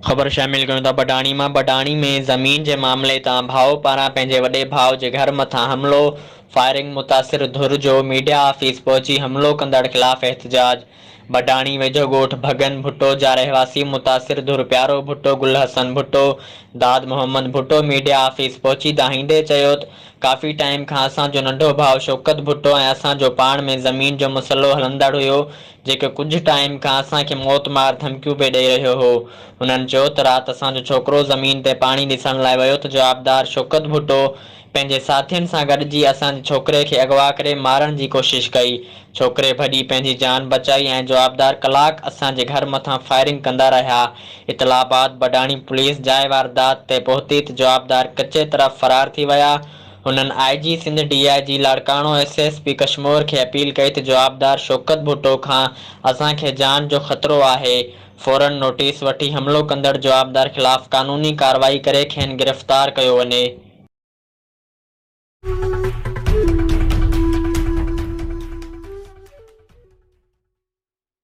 خبر شامل ڪيون ٿا بڊاڻي مان بڊاڻي ۾ زمين جي معاملي تان ڀاء پاران پنهنجي وڏي ڀاء جي گهر مٿان حملو، فائرنگ متاثر ڌر جو ميڊيا آفيس پهچي حملو ڪندڙ خلاف احتجاج، بڊاڻي ويجهو ڳوٺ ڀڳن ڀٽو جا رهواسي متاثر ڌر پيارو ڀٽو، گل حسن ڀٽو، داد محمد ڀٽو ميڊيا آفيس پهچي دانهيندي چيو ته ڪافي ٽائيم کان اسان جو ننڍو ڀاء شوڪت ڀٽو ۽ اسان جو پاڻ ۾ زمين جو مسئلو هلندڙ هيو جيڪو ڪجهه ٽائيم کان اسان کي موت مار ڌمڪيون به ڏئي رهيو هو. هنن چيو ته رات اسان جو ڇوڪرو زمين تي پاڻي ڏسڻ لاء ويو ته جوابدار شوڪت ڀٽو پنهنجي ساٿين سان گڏجي اسان جي ڇوڪري کي اغوا ڪري مارڻ جي ڪوشش ڪئي. ڇوڪري ڀڄي پنهنجي جان بچائي ۽ جوابدار ڪلاڪ اسان جي گهر مٿان فائرنگ ڪندا رهيا. اطلاع بعد بڊاڻي پوليس جاء واردات تي پهتي ته جوابدار ڪچي طرف فرار ٿي ويا. هنن I G Sindh, D I G Larkana, S S P Kashmore کي اپيل ڪئي ته جوابدار شوڪت ڀٽو کان اسان کي جان جو خطرو آهي، فورن نوٽيس وٺي حملو ڪندڙ جوابدار خلاف قانوني ڪارروائي ڪري کين گرفتار ڪيو وڃي.